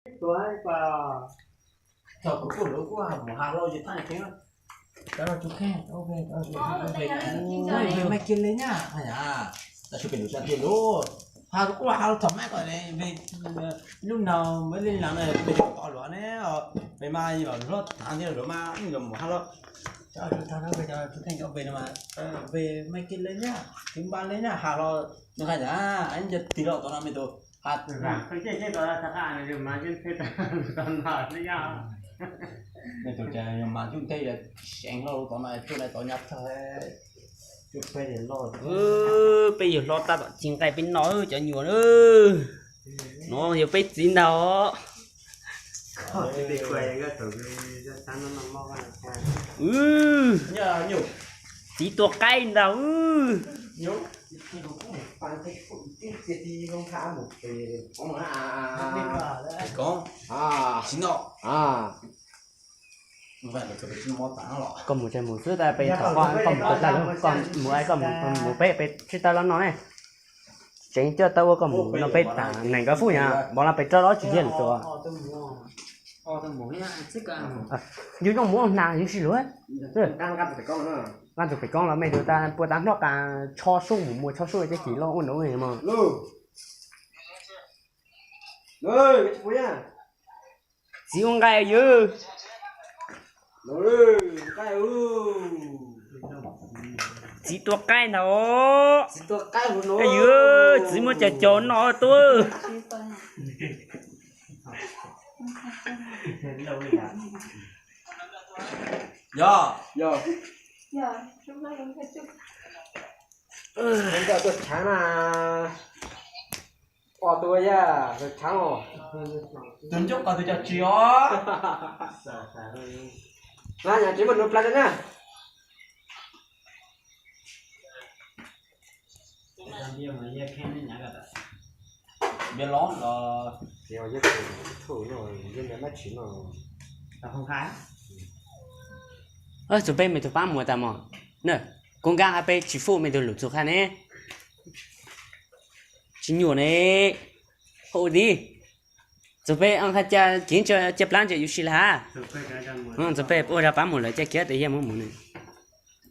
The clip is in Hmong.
Thaum kuv kuj lawv kuj mus has los yus thaj neeg, cov no tus kheej, tus kheej, tus kheej, maj kiag li nyaj, tab sis peb lub sab tiag lub, has kuj has los thaum maj kom li, lub no, peb li no ne, peb cov tod luag ne, peb mas yog hlob tag ntiag luag mas los mus has los, cov tus kheej cov pem no mas, peb maj kiag li nyaj, tus npaj li nyaj has los, nws hais tias, nco tig los tom no me tus, has me tus cas yog mas cub ntej seev loj tom no, cub lawm tom nyab thawj, cub peb loj. Peb yawg hlob tab tom ci nqaij peb noj cov nyuam na. No yog peb txiv ntag. Txiv tua qaib ntag. Koj mus tsev mus xwb, tab peb thov koj, koj mus tsev tag lawm, koj mus, koj mus peb, peb sib tawb los no ne. Tseev coj tau ua koj mus no peb tas nees nkaum fuj yom, npaum no peb rov los tsis ciaj lwm tus. Yus zoo mus hnav yus tsis luag. Nqa tus pem koob los me tus tas puas tas hnub qas tsho sub mus muag tsho sub ces kis loj ua nrov mos. Txiv ua nqaij yus. Txiv tua qaib ntag. Yus, txiv muab cov cov no tuaj. Yog, yog, tuaj tshaav na. Os, tus yog tshaav os. Tus ncauj qos tus cov tsis os. Nyam tsis muaj nub plab na. Txug peb me tug pab muag tas mog. Kuv nkaag has peb tsis fuj me tug lug txug qha ne. Tsis nyuam ne. Hauj ua tid. Txug peb haj ca kiv ntsa cia plab ntsa yus si lawm hab. Txug peb ua zag pab mus lawm ca kiv tes yaj muab mus ne.